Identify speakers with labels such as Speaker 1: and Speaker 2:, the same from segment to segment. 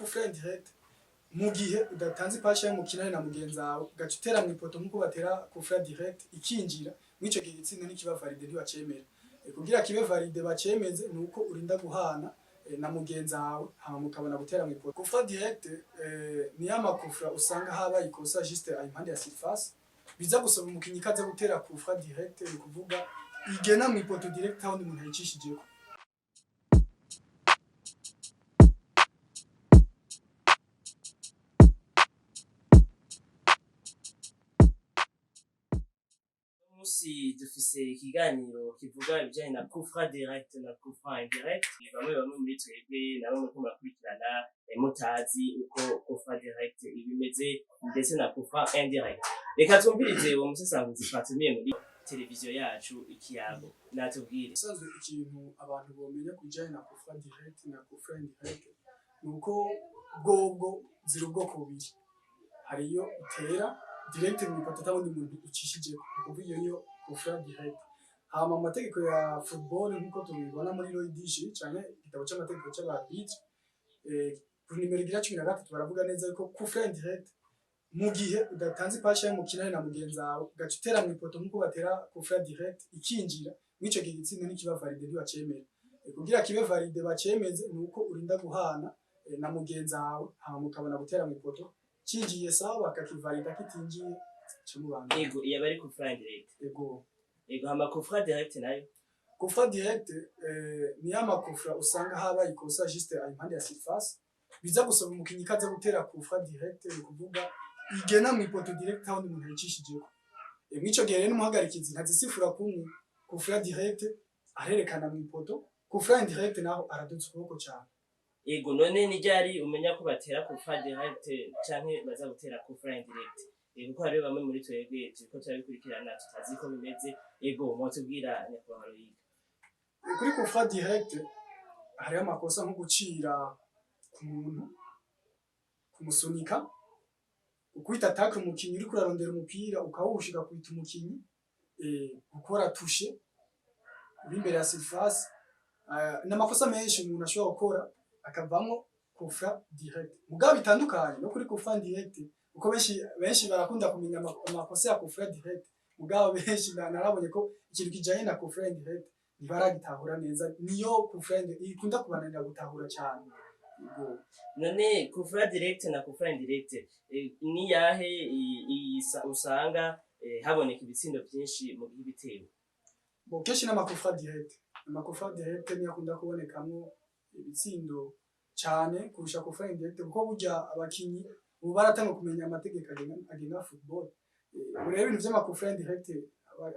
Speaker 1: Coup franc indirect, mu gihe udatanze ipasse y'umukinane na mugenzi wawe, ugaca utera mu ipoto nk'uko batera coup franc direct ikinjira, mw'ico gihe igitsinda ntikiba validé, ntibacemera. Kugira kibe validé, bacemeze, ni uko urinda guhana na mugenzi wawe, hama mukabona gutera mu ipoto. Coup franc direct ni ya ma coup franc usanga habaye ikosa juste impande ya surface, biza gusaba umukinyi kaza gutera coup franc direct, ni kuvuga igena mu ipoto direct aho umuntu ayicishijeko.
Speaker 2: Munsi dufise ikiganiro kivuga ibijanye na coup franc direct na coup franc indirect. Bamwe bamwe muri twebwe nabo muriko murakurikirana, mutazi uko coup franc direct iba imeze ndetse na coup franc indirect. Reka twumvirize uwo musesanguzi twatumiye muri televiziyo yacu Ikiyago, natubwire.
Speaker 1: Usanzwe ikintu abantu bomenya ku bijanye na coup franc direct na coup franc indirect ni uko bwobwo ziri ubwoko bubiri. Hari iyo utera direct mu ipoto atawundi muntu ucishijeko, ni ukuvuga iyo niyo coup franc direct. Hama mu mategeko ya football, nk'uko tubibona muri Loi du jeu canke igitabo c'amategeko c'aba arbitre, ku nimero igira 13, baravuga neza yuko coup franc indirect, mu gihe udatanze ipasse y'umukinane na mugenzi wawe, ugaca utera mu ipoto nk'uko batera coup franc direct ikinjira, mw'ico gihe igitsinda ntikiba validé, ntibacemera. Kugira kibe validé, bacemeze, ni uko urinda guhana na mugenzi wawe, hama mukabona gutera mu ipoto. Cinjiye sawa, bakakivalida, kitinjiye camubanga.
Speaker 2: Ego, iyo aba ari coup franc indirect.
Speaker 1: Ego.
Speaker 2: Ego, hama coup franc direct nayo?
Speaker 1: Coup franc direct ni ya ma coup franc usanga habaye ikosa juste impande ya surface, biza gusaba umukinyi kaza gutera coup franc direct, ni kuvuga igena mu ipoto direct aho umuntu ayicishijeko. Mw'ico gihe rero n'umuhagarikizi ntazisifura kumwe. Coup franc direct arerekana mu ipoto, coup franc indirect naho araduza ukuboko cyane.
Speaker 2: Ego, none ni ryari umenya ko batera coup franc direct canke baza gutera coup franc indirect? Ego, kuko hariho bamwe muri twebwe turiko turabikurikirana tutazi ko bimeze. Ego, mwotubwira, nyakubahwa Loyiga.
Speaker 1: Kuri coup franc direct hariho amakosa nko gucira ku muntu, kumusunika, gukubita attaque umukinyi uriko urarondera umupira ukawuhusha ugakubita umukinyi, gukora touche uri imbere ya surface, n'amakosa menshi umuntu ashobora gukora akavamwo coup franc direct. Mugabo bitandukanye no kuri coup franc direct, kuko benshi benshi barakunda kumenya amakosa ya coup franc direct, mugabo benshi narabonye ko ikintu kijanye na coup franc direct ntibaragitahura neza. Niyo coup franc ikunda kubananira gutahura cyane. Yego.
Speaker 2: None coup franc direct na coup franc indirect, ni yahe usanga haboneka ibitsindo vyinshi mu gihe ibitewe?
Speaker 1: Bon, kenshi n'ama coup franc direct. Ama coup franc direct niyo akunda kubonekamwo ibitsindo cyane kurusha coup franc indirect, kuko burya abakinyi ubu baratanga kumenya amategeko agenga football. Ubu rero ibintu vy'ama coup franc indirect,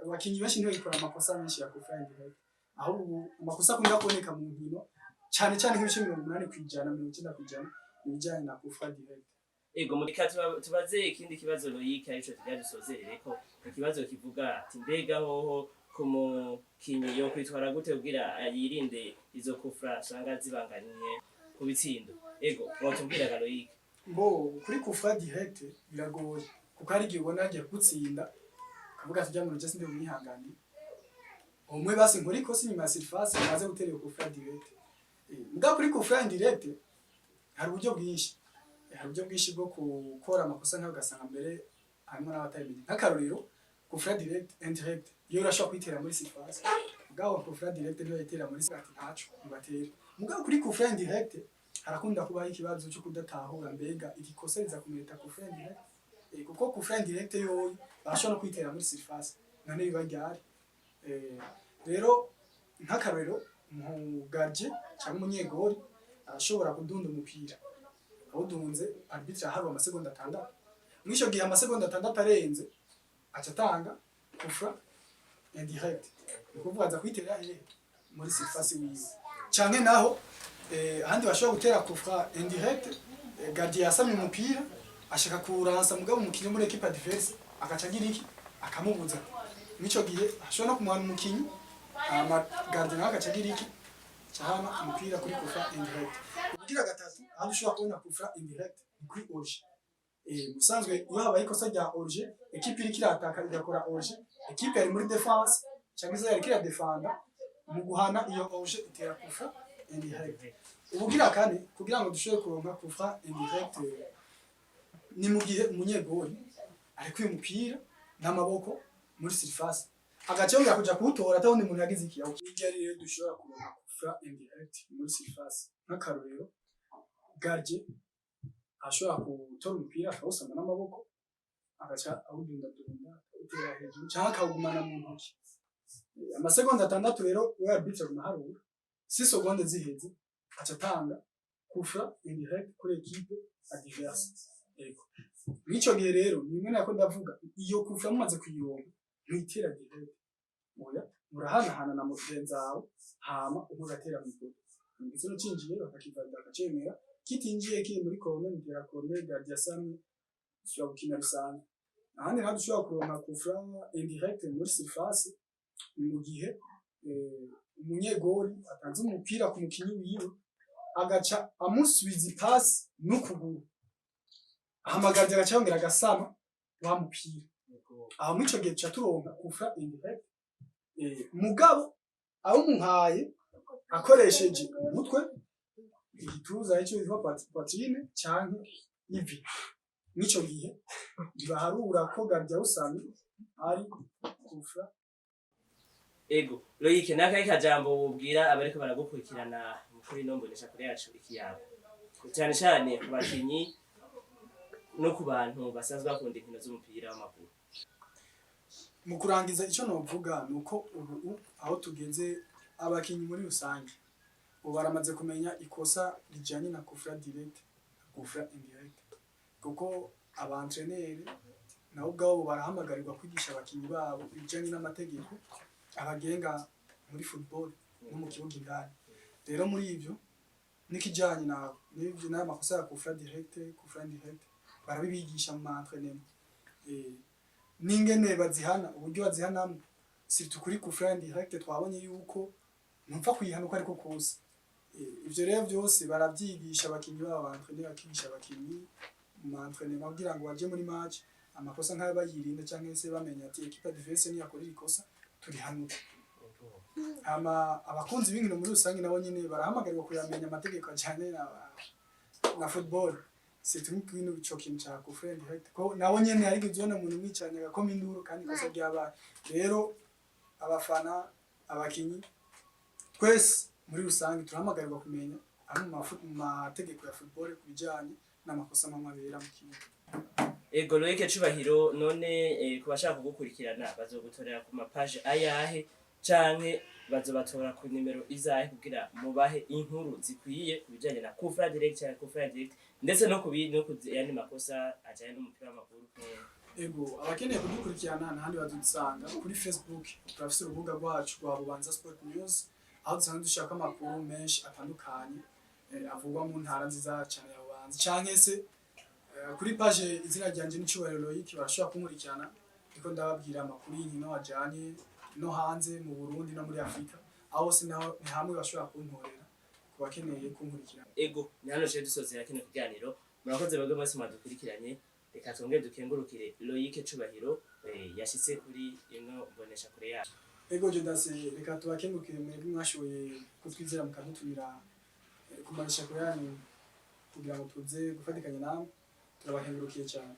Speaker 1: abakinyi benshi ntibagikora amakosa menshi ya coup franc indirect, ahubwo ubu amakosa akunda kuboneka mu nkino cyane cyane, nk'ibice 80%, 90%, ni ibijyanye na coup franc direct.
Speaker 2: Ego, mureka tubaze ikindi kibazo Loyic, arico tugira dusozerereko. Ikibazo kivuga ati: mbega hoho ku mukinyi yo kwitwara gute kugira yirinde izo coup franc usanga zibanganiye ku bitsindo? Ego, mwotubwiraga, Loyic.
Speaker 1: Mbo kuri coup franc direct biragoye, kuko hari igihe ubona agiye kugutsinda ukavuga ati: "Ujya muntu sindi bumwihanganire umwe, basi nkora ikosa inyuma ya surface maze gutera iyo coup franc direct." Mugabo kuri coup franc indirect hari uburyo bwinshi. Hari uburyo bwinshi bwo gukora amakosa nkayo, ugasanga mbere harimo n'abatabimenye. Nk'akarorero, coup franc direct, indirect iyo urashobora kuyitera muri surface, mugabo coup franc direct niyo yitera muri ati ntaco ntibatere. Mugabo kuri coup franc indirect harakunda kubaho ikibazo cyo kudatahura mbega iri kosa riza kumerita coup franc indirect, kuko coup franc indirect yoyo barashobora no kuyitera muri surface. None biba ryari? Rero nk'akarorero, umugardien cyangwa umunyegori arashobora kudunda umupira, awudunze, arbitre aharura amasegonda 6. Muri ico gihe amasegonda 6 arenze, aca atanga coup franc indirect, ni ukuvuga aza kuyitera hehe? Muri surface wiwe. Canke naho ahandi bashobora gutera coup franc indirect, gardien yasamye umupira ashaka kuwuransa, mugabo umukinyi muri équipe adverse agaca agira iki? Akamubuza. Mw'ico gihe ashobora no kumuhana umukinyi, hama gardien nawe agaca agira iki? Cahana umupira kuri coup franc indirect. Ubugira gatatu, ahandi ushobora kubona coup franc indirect ni kuri hors-jeu. Musanzwe iyo habaye ikosa rya hors-jeu, équipe iriko irataka igakora hors-jeu, équipe yari muri défense cyangwa se yariko iradefanda, mu guhana iyo hors-jeu itera coup franc indirect. Ubugira kane, kugira ngo dushobore kuronka coup franc indirect, ni mu gihe umunyegori ariko uyu mupira n'amaboko muri surface, agaca yongera kuja kuwutora atawundi muntu yagize iki. Hirya rero dushobora kuronka coup franc indirect muri surface, nk'akarorero, gardien ashobora gutora umupira akawusama n'amaboko, agaca awudundadunda, awutera hejuru canke akawugumana mu ntoki amasegonda 6. Rero we arbitre aguma aharura, 6 secondes ziheze aca atanga coup franc indirect kuri équipe adverse. Yego, mw'ico gihe rero ni bimwe nako ndavuga, iyo coup franc mumaze kuyironka ntuyitera direct, oya, murahanahana na mugenzi wawe, hama umwe agatera mw'ipoto, igitsindo cinjiye bakakivalida, bakacemera, kitinjiye kiri muri corner, mutera corner, gardien asamye, dushobora gukina bisanzwe. Ahandi naho dushobora kuronka coup franc indirect muri surface ni mu gihe umunyegori atanze umupira ku mukinyi wiwe, agaca amusubiza ipasi n'ukuguru, ahamagaza, agaca yongera agasama wa mupira. Aho muri ico gihe tuca turonka coup franc indirect, mugabo awumuhaye akoresheje umutwe, igituza, ico bitwa poitrine, canke ivi. Mw'ico gihe ntibaharura ko gardien awusamye ari coup franc.
Speaker 2: Ego Loïc, nakahe kajambo wobwira abariko baragukurikirana kuri ino mbonesha kure yacu Ikiyago, cyane cyane ku bakinyi no ku bantu basanzwe bakunda inkino z'umupira w'amaguru?
Speaker 1: Mu kurangiza, icyo novuga ni uko ubu aho tugeze, abakinyi muri rusange ubu baramaze kumenya ikosa rijanye na coup franc direct na coup franc indirect, kuko aba entraîneur nabo ubwabo barahamagarirwa kwigisha abakinyi babo ibijanye n'amategeko abagenga muri football no mu kibuga indani. Rero muri ivyo n'ikijanye na n'ivyo n'aya makosa ya coup franc direct, coup franc indirect, barabibigisha mu ma entraînement, n'ingene bazihana, uburyo bazihanamwo, surtout kuri coup franc indirect twabonye yuko ntupfa kuyihana uko ariko kose. Ivyo rero vyose baravyigisha abakinyi babo, ba entraîneur bakigisha abakinyi mu ma entraînement kugira ngo baje muri match amakosa nk'ayo bayirinda, canke se bamenya ati équipe adverse niyakora iri kosa turihanuka. Hama abakunzi b'inkino muri rusange nabo nyene barahamagarirwa kuyamenya amategeko ajanye na football, surtout nk'ibintu ico kintu ca coup franc indirect, ko nabo nyene hari igihe uzobona umuntu mwicaranye agakoma induru kandi ikosa ryabaye. Rero abafana, abakinyi, twese muri rusange turahamagarirwa kumenya amwe mu mategeko ya football ku bijanye n'amakosa amwe abera mu kibuga.
Speaker 2: Ego Loïc Cubahiro, none ku bashaka kugukurikirana bazogutorera ku mapaje ayahe, canke bazobatora ku nimero izahe, kugira mubahe inkuru zikwiye ku bijanye na coup franc direct canke coup franc indirect, ndetse no ku yandi makosa ajanye n'umupira w'amaguru?
Speaker 1: Ego, abakeneye kudukurikirana ntahandi bazodusanga, kuri Facebook turafise urubuga rwacu rwa Bubanza Sport News, aho dusanzwe dushaka amakuru menshi atandukanye avugwa mu ntara nziza cane ya Bubanza, canke se kuri page izina ryanje ni Cubahiro Loïc, barashobora kunkurikirana, ndiko ndababwira amakuru y'inkino ajanye no hanze mu Burundi no muri Afrika. Aho hose naho ni hamwe bashobora kuntorera ku bakeneye kunkurikirana.
Speaker 2: Ego, ni hano tuje dusozera kino kiganiro. Murakoze mwebwe mwese mwadukurikiranye. Reka twongere dukengurukire Loïc Cubahiro yashitse kuri ino mbonesha kure yacu.
Speaker 1: Ego Jodase, reka tubakengurukire mwebwe mwashoboye kutwizera mukadutumira kumanisha kure yanyu kugira ngo tuze gufatikanya namwe. Turabakengurukiye cyane.